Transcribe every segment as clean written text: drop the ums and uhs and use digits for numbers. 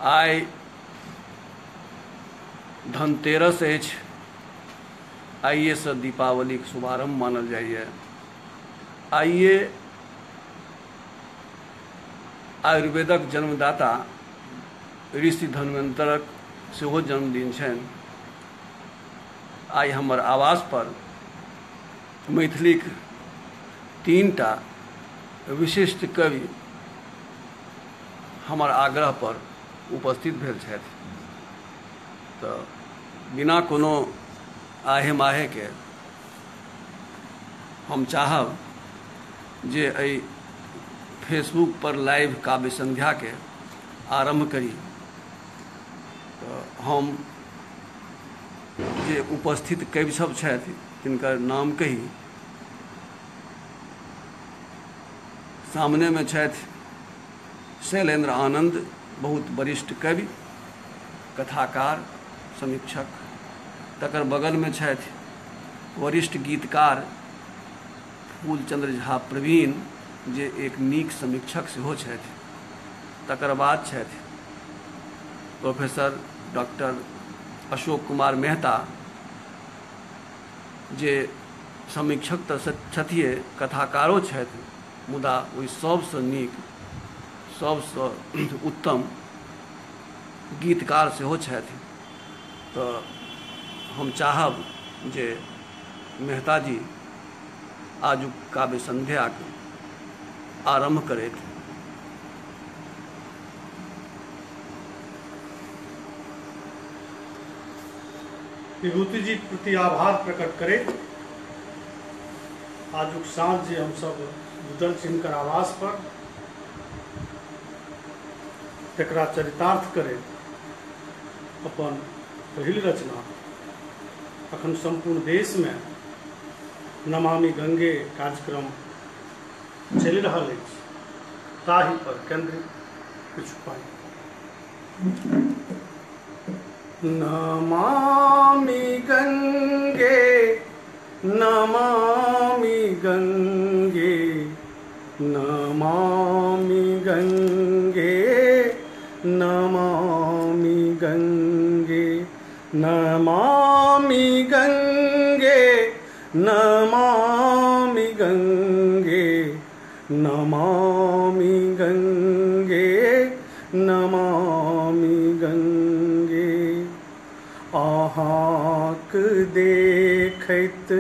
आइ धनतेरस अछि। आइएसँ दीपावलीके शुभारम्भ मानल जाइए। आइए आयुर्वेदक जन्मदाता ऋषि धन्वन्तरक सेहो जन्मदिन छनि। आइ हमर आवास पर मैथिलीक तीनटा विशिष्ट कवि हमर आग्रह पर उपस्थित भेल छथि। तऽ बिना कोनो आहे माहेके हम चाहब जे एहि फेसबुक पर लाइव काव्य संध्याके आरम्भ करी। तऽ हम जे उपस्थित कवि सब छथि तिनकर नाम कही। सामनेमे छथि शैलेन्द्र आनंद, बहुत वरिष्ठ कवि, कथाकार, समीक्षक। तकर बगलमे छथि वरिष्ठ गीतकार फूलचंद्र झा प्रवीण, जे एक नीक समीक्षक सेहो छथि। तकर बाद छथि प्रोफेसर डॉक्टर अशोक कुमार मेहता, जे समीक्षक तऽ छथिए, कथाकारो छथि, मुदा ओहि सबसँ नीक, सबसँ उत्तम गीतकार सेहो छथि। तऽ हम चाहब जे मेहताजी आजुक काव्य संध्याके आरम्भ करैत। विभूति जी के प्रति आभार प्रकट करैत आजुक साँझ जे हमसब जुटल छी हिनकर आवास पर, तकरा चरितार्थ करैत अपन पहिल रचना अखन सम्पूर्ण देशमे नमामि गंगे कार्यक्रम चलि रहल अछि, ताहि पर केंद्रित किछु पाइ। नमामि गंगे नमामि गंगे नमामि गंगे नमामि गंगे नमामि गंगे नमामि गंगे नमामि गंगे नमामि गंगे। अहाँक देखैत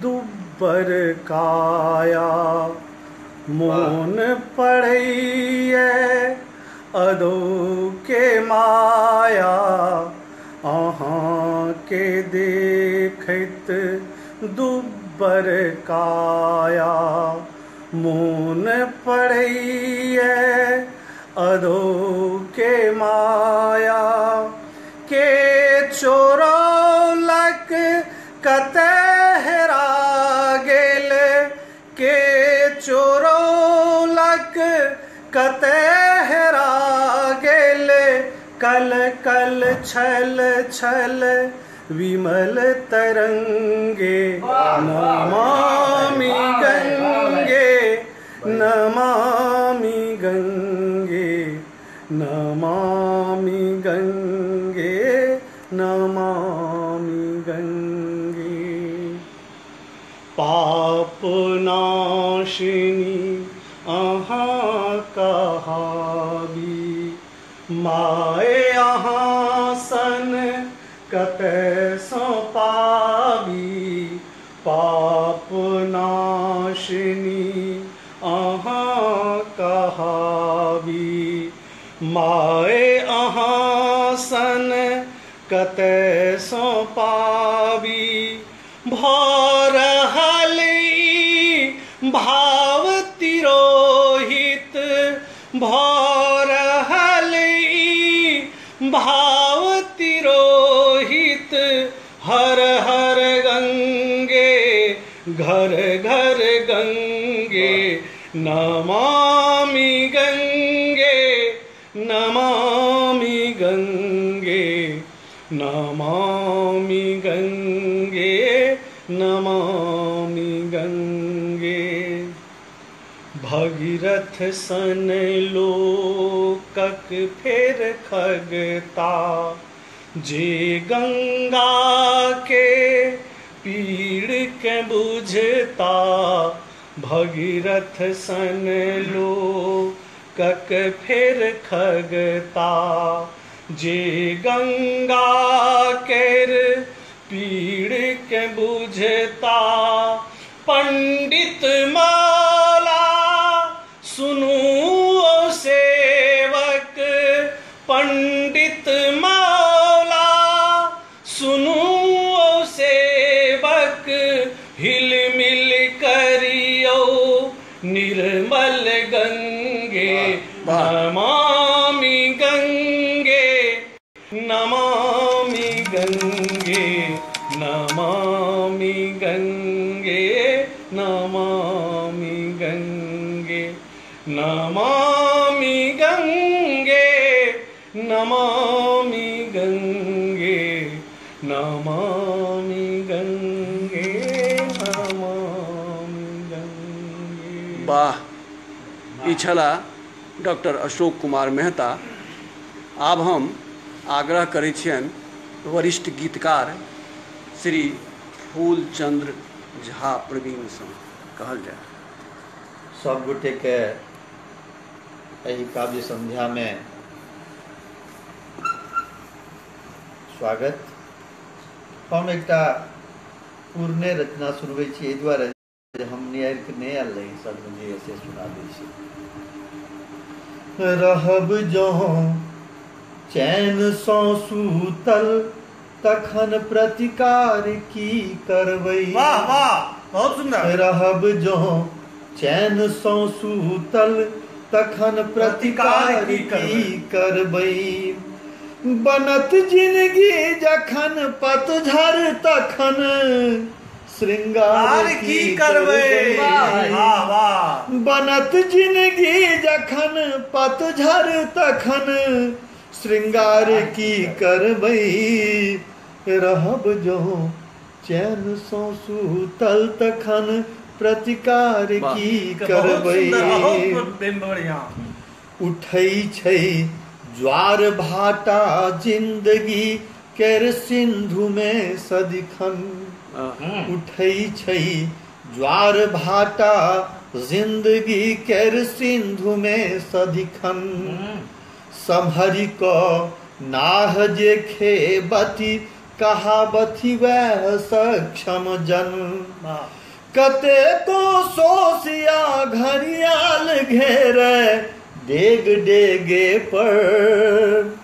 दुब्बर काया मोन पड़ैए अदौ के माया। अहाँके देखैत दुब्बर काया मोन पड़ैए अदौ के माया। के चोरौलक कतय हेरा गेल, के चोरौलक कतय हेरा गेल। कल कल छल छल विमल तरंगे नमामि गंगे नमामि गंगे नमामि गंगे नमामि गंगे। पाप नाशिनी अहाँ कहाबी, माए अहाँ सन कतय सँ पाबी। पाप नाशिनी अहाँ कहाबी, माए अहाँ सन कतय सँ पाबी। भऽ रहल ई भाव तिरोहित, भऽ रहल ई भाव तिरोहित। हर हर गंगे घर घर गंगे नमामि गंगे नमामि गंगे नमामि गंगे नमामि गंगे। भगीरथ सन लोक लोकक फेर खगता। जे गंगा के पीड़ के बुझता, भगीरथ सन लोकक फेर खगता। जे गंगा केर पीड़ के बुझता, पंडित माला सुनू ओ सेवक, पंडित माला सुनू ओ सेवक, हिल मिल करियो निर्मल गंगे, नमामि गंगे, नमामि गंगे, नमामि गंगे, नमामि गंगे, नमामि गंगे, नमामि गंगे, नमामि गंगे, नमामि गंगे। वाह, ई छला डॉक्टर अशोक कुमार मेहता। आब हम आग्रह करै छियनि वरिष्ठ गीतकार श्री फूलचंद्र झा प्रवीणसँ कहल जाय। सब गोटेके एहि काव्य संध्या में स्वागत। हम एकटा पूर्णे रचना सुनबै छी, एहि दुआरे जे हम नियारि के नहि आयल रही, सब जे से सुना दै छी। रहब जँ चैन सँ सूतल तखन प्रतिकार की करबै। वाह वाह, बहुत सुंदर। रहब जँ चैन सँ सूतल तखन प्रतिकार की करबै। बनत जिनगी जखन पतझड़ तखन श्रृंगार की करबै। वाह वाह। बनत जिनगी जखन पतझड़ तखन श्रृंगार की करबै। रहब जँ चैन सँ सूतल तखन प्रतिकार की करबै। उठै छै ज्वार भाटा जिंदगी केर सिंधु में सदिखन। उठै छै ज्वार भाटा जिंदगी केर सिंधु में सदिखन। सम्हरि क नाह जे खेबती कहाबथि वैह सक्षम जन। कतेको सोसिया घड़ियाल घेरे डेग डेगे पर।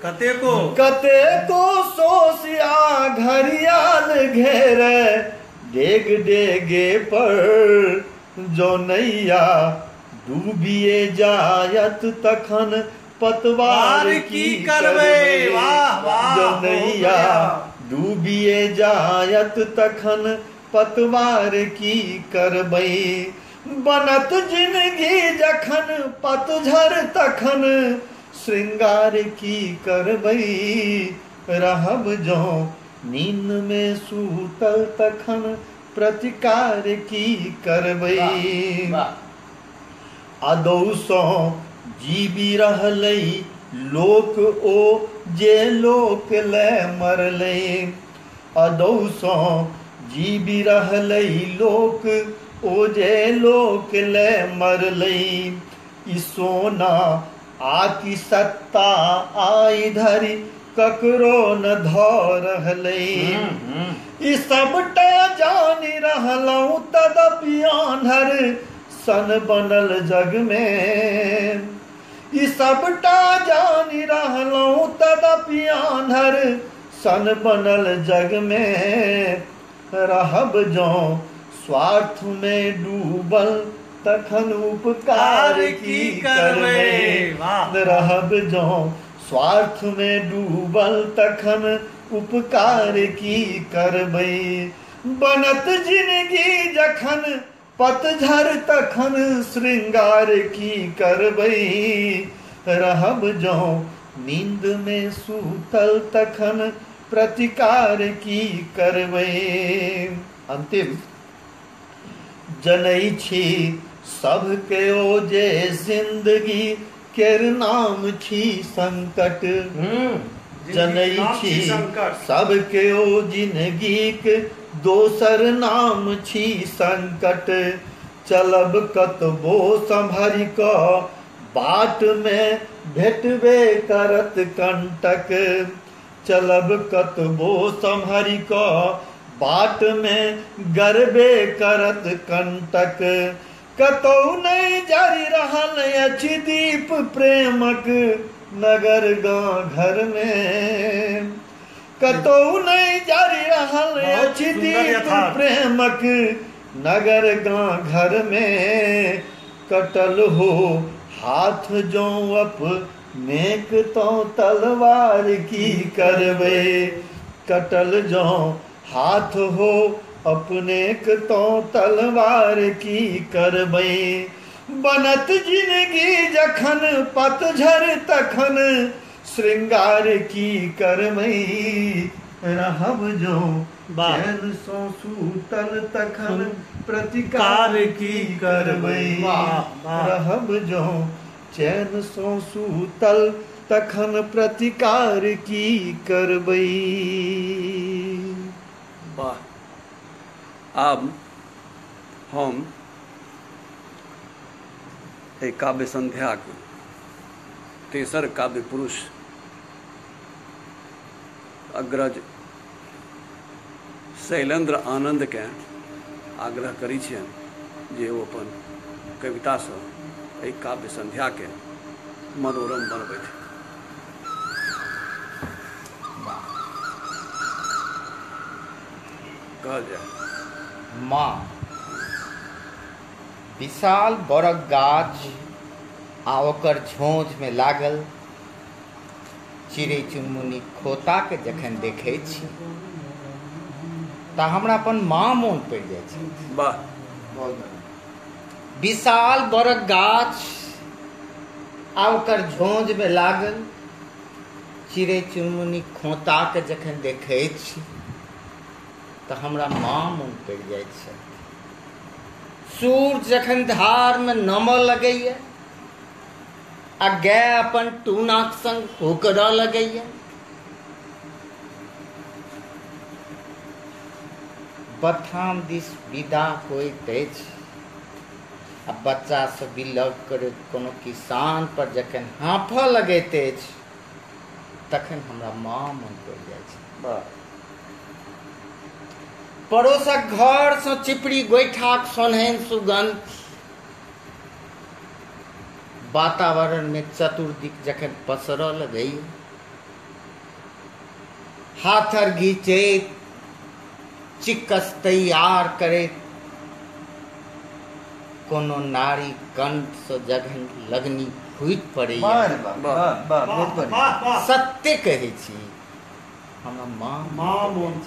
कतेको कतेको सोसिया घड़ियाल घेरे डेग डेगे पर। जो नैया डूबिए जायत तखन पतवार की करबै। जो नैया डूबिए जायत तखन पतवार की करबै। बनत जिनगी जखन पतझड़ तखन श्रृंगार की करबै। रहब जँ नींद में सूतल तखन प्रतिकार की करबै। अदौ सँ जीबी रहलै लोक ओ जे लोक ले मरलै। अदौ सँ जीबी रहलै लोक ओ जे लोक ले मरलै। ई सोना आकि सत्ता आई धरि ककरो न धऽ रहलै। ई सबटा जानि रहलहुँ तदपि आन्हर सन बनल जग में। ई सबटा जानि रहलहुँ तदपि आन्हर सन बनल जग में। रहब जँ स्वार्थ में डूबल तखन उपकार की करबै। रहब जँ स्वार्थ में डूबल तखन उपकार की करबै। बनत जिनगी जखन पतझड़ तखन श्रृंगार की करबै। रहब जँ नींद में सूतल तखन प्रतिकार की करबै। अंतिम जनै छी सबके ओ जे जिंदगी केर नाम छी संकट। जनै छी सब केओ जिनगीक दोसर नाम छी संकट। चलब कतबो सम्हरि कऽ बाट में भेटबे करत कंटक। चलब कतबो सम्हरि कऽ बाट में गरबे करत कंटक। कतौ नहि जरि रहल अछि दीप प्रेमक नगर गाँव घर में। कतौ नहि जरि रहल अछि दीप प्रेमक नगर गाँव घर में। कटल हो हाथ जौं अपनेक तो तलवार की करबै। कटल जौं हाथ हो अपनेक तो तलवार की करबै। बनत जिनगी जखन पतझड़ तखन श्रृंगार की करबै। रहब जौं चैन सौं सूतल तखन प्रतिकार की करबै। रहब जौं चैन सौं सूतल तखन प्रतिकार की करबै। वाह। आब हम एहि काव्य संध्याक तेसर काव्य पुरुष अग्रज शैलेन्द्र आनन्दकेँ आग्रह करै छियनि जे ओ अपन कवितासँ एहि काव्य संध्याके मनोरम बनबथि। कहल जाय। माँ विशाल बड़क गाछ आ ओकर झोंझमे लागल चिड़ै चुनमुनी खोताके जखन देखै छी तऽ हमरा अपन माँ मोन पड़ि जाइ छै। वाह। विशाल बड़क गाछ आ ओकर झोंझमे लागल चिड़ै चुनमुनी खोताके जखन देखै छी तऽ हमरा माँ मोन पड़ि जाइ छै। सूर्य जखन धारमे नमऽ लगैए आ गाय अपन टूनाक संग होकरऽ लगैए, बथान दिस विदा होइत अछि आ बच्चा सब बिलग करैत कोनो किसान पर जखन हाँफऽ लगैत अछि तखन हमरा माँ मोन पड़ि जाइ छै। पड़ोसक घरसँ चिपड़ी गोइठाक सोनहन सुगंध वातावरणमे चतुर्दिक जखन पसरऽ लगैए, हाथर घीचैत चिक्कस तैयार करैत कोनो नारी कंठसँ जखन लगनी फूटि पड़ैए। सत्य कहै छी, हमरा माँ मोन।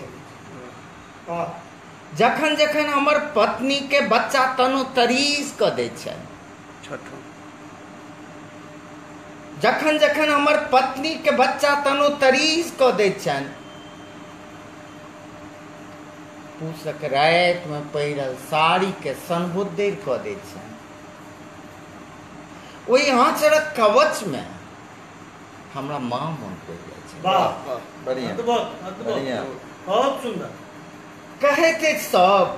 जखन जखन हमर पत्नी के बच्चा तनो तरीस कऽ दै छै, जखन जखन हमर पत्नी के बच्चा तनो तरीस कऽ दै छनि, पूसक राति में पहिरल साड़ी के सनबुद्देर कऽ दै छनि, ओहि आँचरक कवच में हमरा माँ मोन पड़ि जाइ छै। बढ़िया, बहुत सुंदर। कहैत अछि सब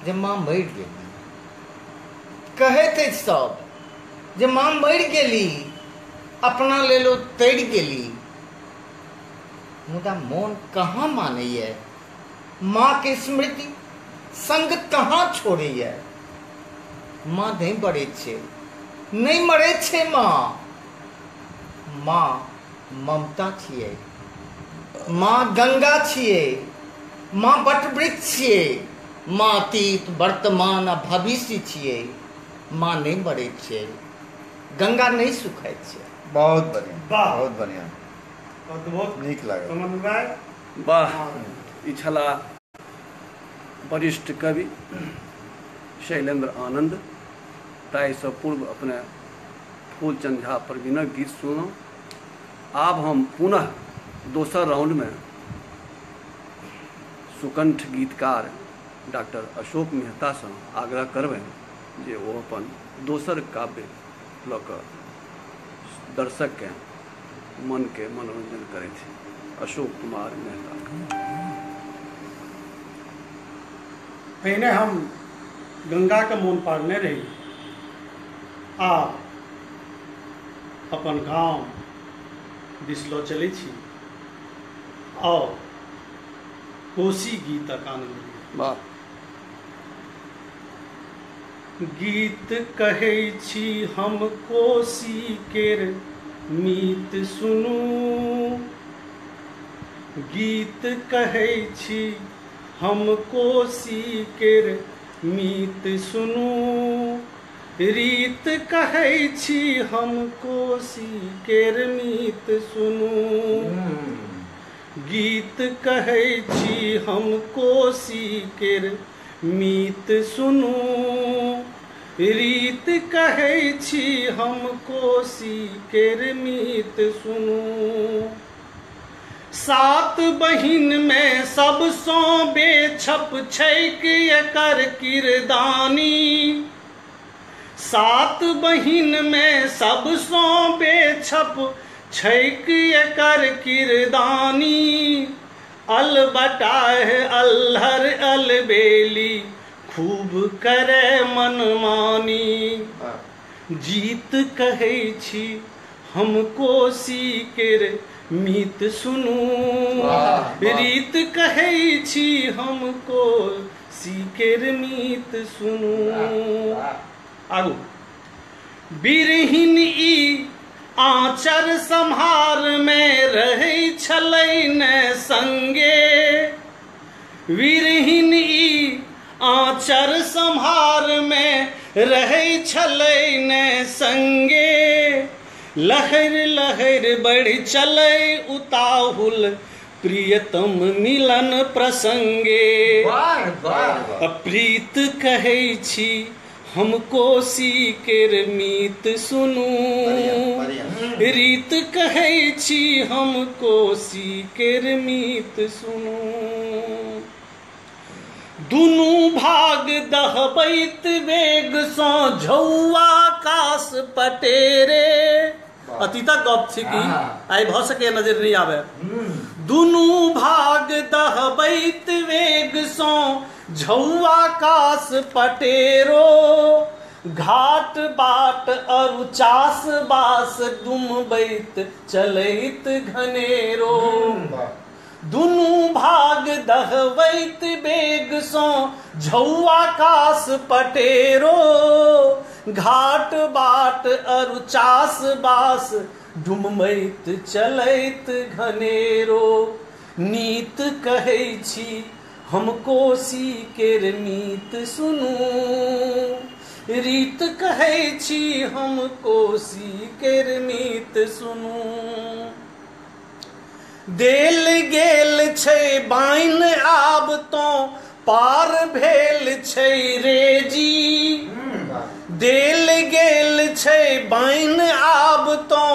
जे माँ मरि गेली, कहैत अछि सब जे माँ मरि गेली, अपना लेल ओ तरि गेली, मुदा मोन कहाँ मानैए, माँ के स्मृति संग कहाँ छोड़ैए। माँ नहि मरै छै, नहि मरै छै माँ। माँ ममता छियै, माँ गंगा छियै, माँ वटवृक्ष छियै, माँ अतीत वर्तमान आ भविष्य छियै। माँ नहि मरै छै, गंगा नहि सुखाइ छै। बहुत बढ़िया, बहुत बढ़िया, बहुत नीक लागल। वाह। ई छला वरिष्ठ कवि शैलेन्द्र आनन्द। ताहिसँ पूर्व अपने फूलचंद झा प्रवीणक गीत सुनलहुँ। आब हम पुनः दोसर राउंडमे सुकंठ गीतकार डॉक्टर अशोक मेहतासँ आग्रह करबनि जे ओ अपन दोसर काव्य लऽ कऽ दर्शकके मनके मनोरंजन करथि। अशोक कुमार मेहता। पहिने हम गंगाके मोन पाड़ने रही, आ अपन गाँव दिस लऽ चलै छी और कोसी गीतक आनंद लिअ। वाह। गीत कहै छी हम कोसी केर मीत सुनू, गीत कहै छी हम कोसी केर मीत सुनू, रीत कहै छी हम कोसी केर मीत सुनू, गीत कहै छी हम कोसी केर मीत सुनू, रीत कहै छी हम कोसी केर मीत सुनू। सात बहिन में सबसँ बेछप छैक एकर किरदानी, सात बहिन में सबसँ बेछप छैक एकर किरदानी, अलबटाह अल्हर अलबेली खूब करे मनमानी। जीत कहै छी हम कोसी केर मीत सुनू, रीत कहै छी हम कोसी केर मीत सुनू। आगू बिरहिन ई आँचर सम्हार में रहै छलै ने संगे, विरहिन ई आँचर सम्हार में रहै छलै ने संगे, लहर लहर बढ़ि चलै उताहुल प्रियतम मिलन प्रसंगे। प्रीत कहै छी हम कोसी केर मीत सुनू, रीत कहै छी हम कोसी केर मीत सुनू। दुनू भाग दहबैत वेग सँ झौआ कास पटेरे, अतीतक गप छी कि आइ भऽ सके नजर नहीं आवे। दुनू भाग दहबैत वेग सँ झौआ कास पटेरो, घाट बाट अरु चास बास डुमबैत चलैत घनेरो। दुनू भाग दहबैत बेग सँ झौआ कास पटेरो, घाट बाट अरु चास बास डुमबैत चलैत घनेरो। नीत कहै छी हम कोसी केर मीत सुनू, रीत कहै छी हम कोसी केर मीत सुनू। देल गेल छै बाइन आब तो पार भेल छै रे जी, देल गेल छै बाइन आब तो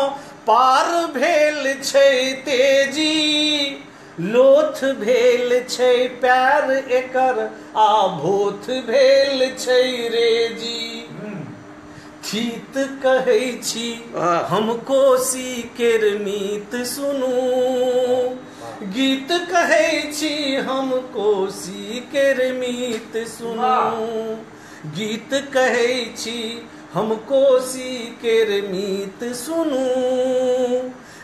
पार भेल छै तेजी, लोथ भेल छै पैर एकर आ भोथ भेल छै रे जी। थीत कहै छी हम कोसी केर मीत सुनू, गीत कहै छी हम कोसी केर मीत सुनू, गीत कहै छी हम कोसी केर मीत सुनू,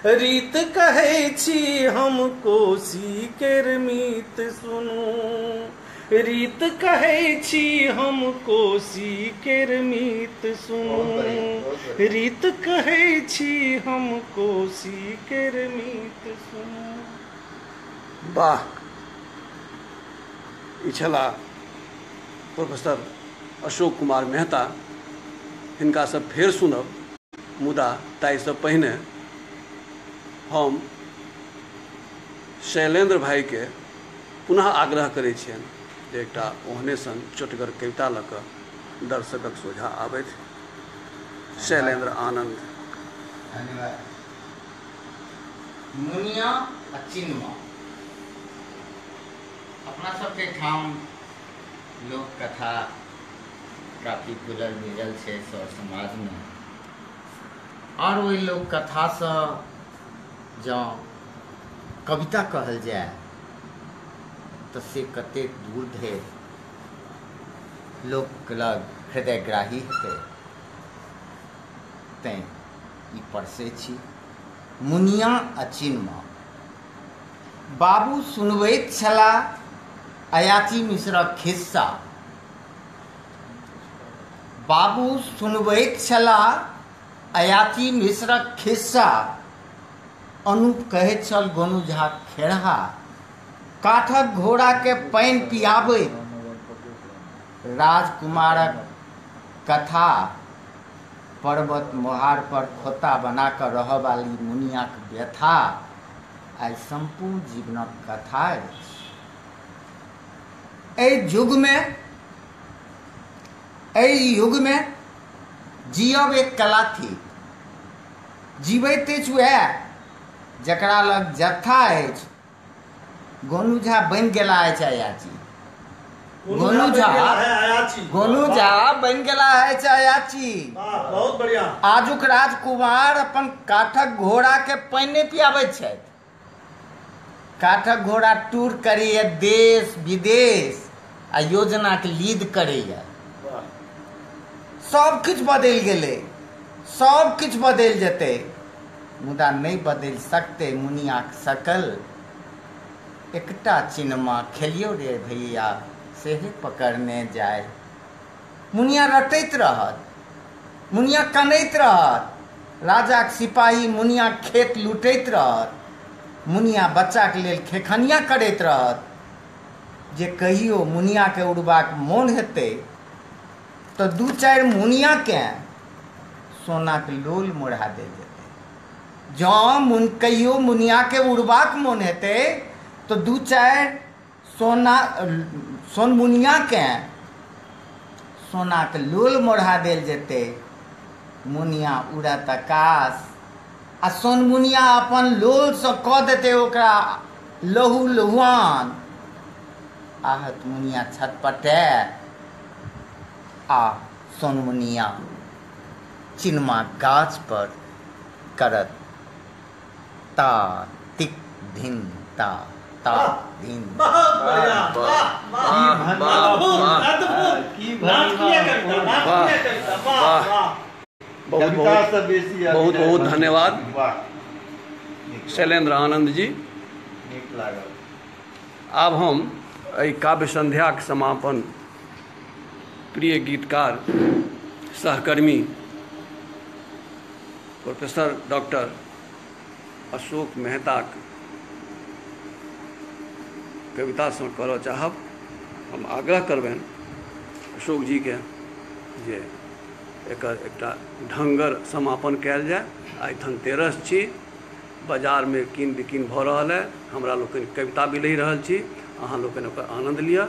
रीत कहै छी हम कोसी केर मीत सुनू, रीत कहै छी हम कोसी केर मीत सुनू, रीत कहै छी हम कोसी केर मीत सुनू। वाह। ई छलाह प्रोफेसर अशोक कुमार मेहता। हिनकासँ फेर सुनब, मुदा ताहिसँ पहिने हम शैलेन्द्र भाइके पुनः आग्रह करै छियनि जे एकटा ओहने सन चोटगर कविता लऽ कऽ दर्शकक सोझा आबथि। शैलेन्द्र आनंद। धन्यवाद। मुनिया आ चिन्मा। अपना सबके ठाम लोक कथा काफी घुलल मिलल छै सर समाजमे। आओर ओहि लोक कथासँ जँ कविता कहल जाय तऽ से कतेक दूर धरि लोक लग हृदयग्राही हेतै। तैँ ई परसै छी। मुनिया आ चिनमा। बाबू सुनबैत छलाह अयाची मिश्रक खिस्सा। बाबू सुनबैत छलाह अयाची मिश्रक खिस्सा। अनूप कहैत छल गोनू झा खेरहा। काठक घोड़ाके पानि पियाबैत राजकुमारक कथा। पर्वत मोहार पर खोता बना कऽ रहऽ वाली मुनियाक व्यथा आइ सम्पूर्ण जीवनक कथा अछि। एहि युगमे जियब एक कला थिक। जीवैत अछि वएह जकरा लग जत्था अछि। गोनू झा बनि गेला अछि अयाची। गोनू झा बनि गेला अछि अयाची। बहुत बढ़िया। आजुक राजकुमार अपन काठक घोड़ा के पानि नहि पियाबैत छथि। काठक घोड़ा टूर करैए देश विदेश आ योजनाके लीड करैए। सब किछु बदलि गेलै, सब किछु बदलि जेतै, मुदा नहि बदलि सकतै मुनियाक सकल। एकटा चिनमा खेलियो रे भैया सेहे पकड़ने जाय। मुनिया रटैत रहत, मुनिया कनैत रहत, राजाक सिपाही मुनिया खेत लूटैत रहत, मुनिया बच्चाके लेल खेखनिया करैत रहत। जे कहियो मुनियाके उड़बाक मोन हेतै तऽ 2-4 मुनियाके सोनाके लोल मोढ़ा देल जेतै। जँ कहियो मुनियाके उड़बाक मोन हेतै तऽ 2-4 सोना सोनमुनियाके सोनाके लोल मोढ़ा देल जेतै। मुनिया उड़त आकाश आ सोनमुनिया अपन लोलसँ कऽ देतै ओकरा लहू लुहान। आहत मुनिया छटपटै आ सोनमुनिया चिनमा गाछ पर करत ता तिक धिन ता ता धिन। बहुत बढ़िया, वाह वाह, अद्भुत अद्भुत, नाटकीय कविता, नाटकीय कविता, वाह वाह। बहुत बहुत बहुत बहुत धन्यवाद शैलेंद्र आनंद जी। आब हम एहि काव्य संध्याक समापन प्रिय गीतकार सहकर्मी प्रोफेसर डॉक्टर अशोक मेहताक कवितासँ करऽ चाहब। हम आग्रह करबनि अशोक जीके जे एकर एकटा ढङ्गर समापन कयल जाय। आइ धनतेरस छी, बाजारमे कीन बिकिन भऽ रहल है, हमरा लोकनि कविता भी लहि रहल छी, अहाँ लोकनि ओकर आनन्द लिअ।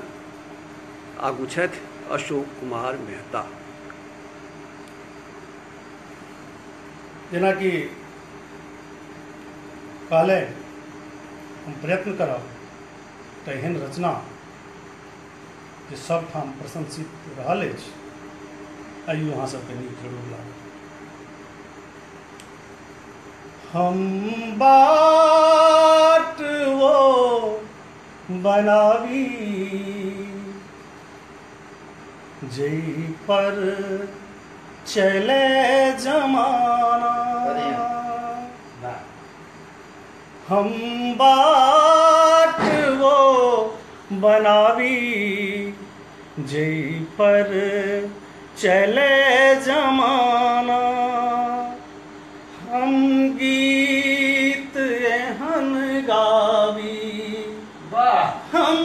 आगू छथि अशोक कुमार मेहता। जेनाकि कहले हम प्रयत्न करब तऽ एहन रचना जे सबठाम प्रशंसित रहल अछि, आइयो अहाँ सबके नीक जरूर लागत। हम बाट वो बनावी जै पर चले जमाना। हम बाट वो बनावी जै पर चले जमाना। हम गीत एहन गावी, हम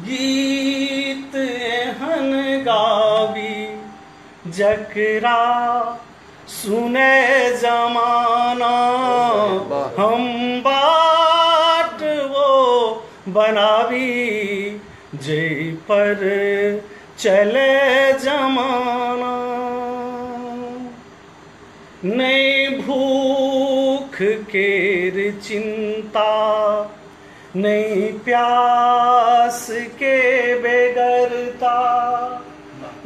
गीत एहन गावी जकरा सुने जमाना। हम बाट वो बनावी जै पर चले जमाना। नहीं भूख केर चिंता, नहीं प्यास के बेगरता,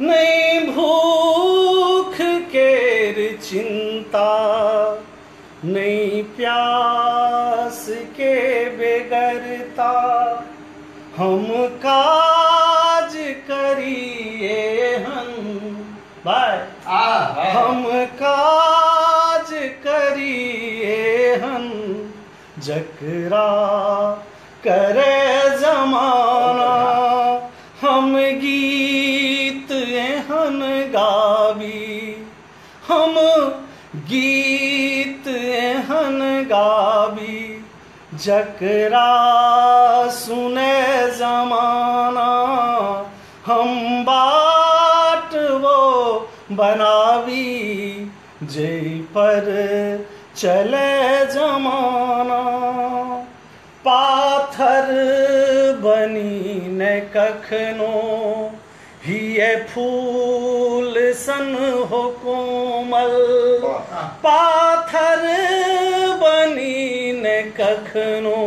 नहीं भूख केर चिंता, बेगरता नहीं प्यास के बेगरता, हम काज करिए हन भाई, हम काज करिए हन जकरा करे जमाना, हम गीत एहन गावी, हम गीत एहन गावी जकरा सुने जमाना, हम बाट वो बनावी जे पर चले जमाना। पाथर बनी न कखनो हिये फूल सन हो कोमल, पाथर बनी न कखनो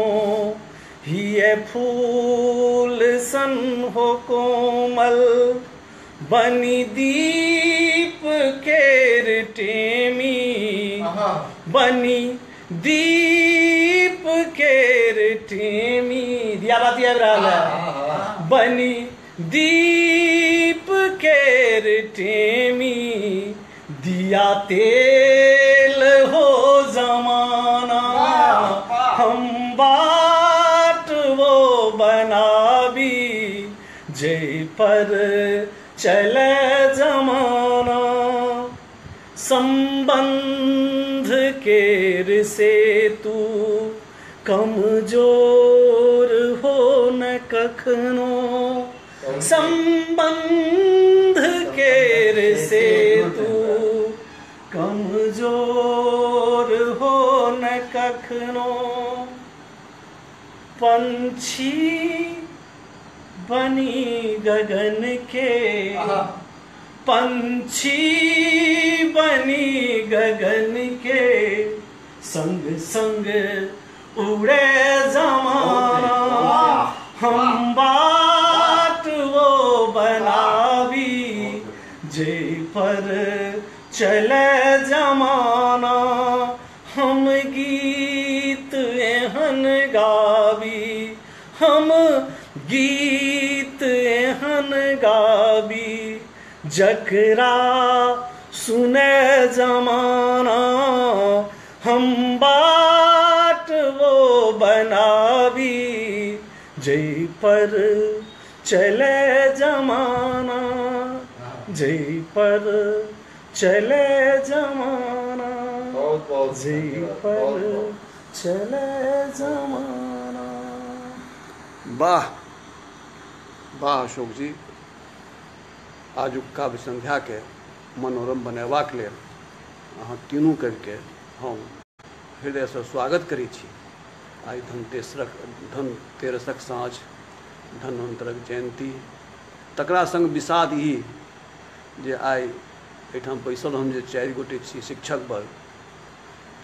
हिये फूल सन हो कोमल, बनी दीप केर टेमी, बनी दीप केर टेमी, दिया बाती आबि रहल है, बनी दीप केर टेमी दिया तेल हो जमाना, हम बाट वो बनाबी जे पर चले जमाना। संबंध केर सेतु कमजोर हो न कखनो, संबंध केर सेतु कमजोर हो न कखनो, पंछी बनी गगन के, पंछी बनी गगन के संग संग उड़े जमाना, हम बाट वो बनावी जे पर चले जमाना, हम गीत एहन गावी, हम गीत एहन गावी जकरा सुने जमाना, हम बाट वो बनावी जे पर चले जमाना, जे पर चले जमाना, जे पर चले जमाना। वाह वाह अशोक जी, आजुक काव्य संध्या के मनोरम बनेबाक लेल अहाँ तीनू कविके हम हृदयसँ स्वागत करै छी। आइ धनतेरसक साँझ, धन्वन्तरक जयन्ती, तकरा संग विषाद ई जे आइ एहिठाम बैसल हम जे 4 गोटे छी शिक्षक वर्ग,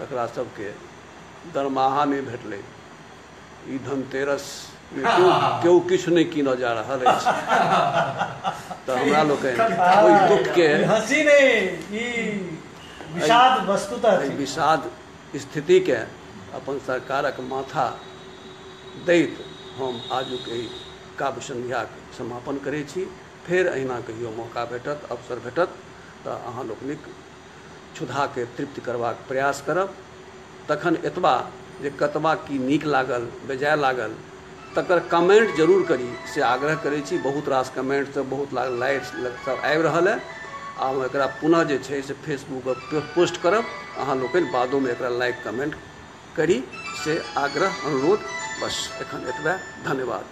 तकरा सबके दरमाहा नहि भेटलै। ई धनतेरस मे केओ किछु नहि कीनऽ जा रहल अछि, तऽ हमरा लोकनि ओहि दुःखके हँसी नहि, ई विषाद वस्तुतः विषाद स्थितिके अपन सरकारक माथा दैत हम आजुक एहि काव्य संध्याक समापन करै छी। फेर अहिना कहियो मौका भेटत, अवसर भेटत तऽ अहाँ लोकनिक क्षुधाके तृप्त करबाक प्रयास करब। तखन एतबा जे कतबा की नीक लागल, बेजाय लागल, तकर कमेंट जरूर करी से आग्रह करै छी। बहुत रास कमेंट सब, बहुत लाइक सब आबि रहल है। आ हम एकरा पुनः जे छै से फेसबुक पर पोस्ट करब, अहाँ लोकनि बादोमे एकरा लाइक कमेंट करी से आग्रह अनुरोध। बस एखन एतबे, धन्यवाद।